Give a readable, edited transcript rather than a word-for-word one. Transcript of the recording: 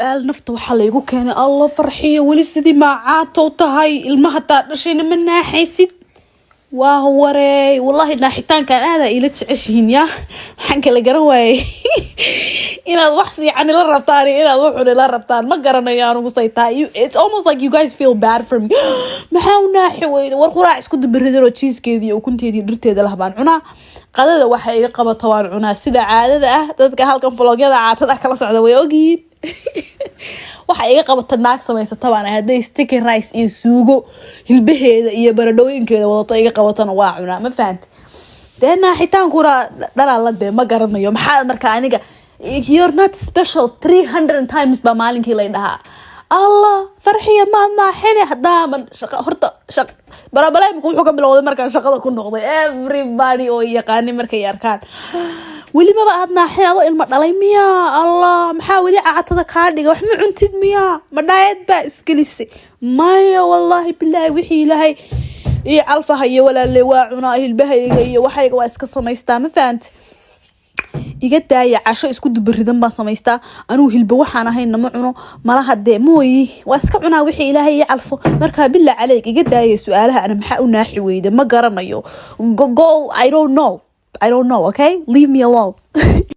Su-aal nafta waxaa laygu keenay: "Alla Farxiyo, weli sidii maacaata u tahay? Ilma hadaa dhashayna ma naaxaysid?" Waa wareey, wallahi naaxitaankan aadaa ila jeceshihiin. Yaa waxaan kala garan waayey inaad wax fiican ila rabtaan iyo inaad wax xun ila rabtaan, ma garanayo anugu say tahay. It's almost like you guys feel bad for me. Maxaa u naaxi weyda? War, quraac isku dabaridan oo cheesekeedii iyo ukunteedii dhirteeda lah baan cunaa. Qadada waxa iga qabato waan cunaa, sida caadada ah. Dadka halkan vlogyada caatada kala socda way ogyihiin. Waxa iga qabata naag samaysata baan ahay. Hadday sticky rice iyo suugo hilbaheeda iyo baradhooyinkeeda wadato iga qabatana, waa cunaa. Ma fahante? Dee naaxitaankuna dhalaala dee ma garanayo maxaa. Marka aniga "You're not special" 300 times baa maalinkii lay dhahaa. "Allah Farxiya, maad naaxine?" Hadaaman shaqa horta shaq barabalemku wuxuu ka bilowday markaan shaqada ku noqday. Everybody oo yaqaani markay arkaan, "Weli maba aad naaxin adoo ilmo dhalay miyaa? Allah, maxaa weli cacatada kaa dhiga? Wax ma cuntid miyaa? Ma diet baa isgelisay?" Maya, wallaahi bilaahi, wixii Ilaahay iyo calfaha iyo walaale waa cunaa. Hilbahayga iyo waxayga waa iska samaystaa. Ma fahante? Iga daaya, casho isku dubaridan baan samaystaa. Anugu hilba waxaan ahayn nama cuno malaha. Dee mooyi, waa iska cunaa wixii Ilaahay ii calfo. Markaa bila caleyg, iga daaya su-aalaha ana maxaa u naaxi weyda. Ma garanayo. Go, I don't know, I don't know. Okay, leave me alone.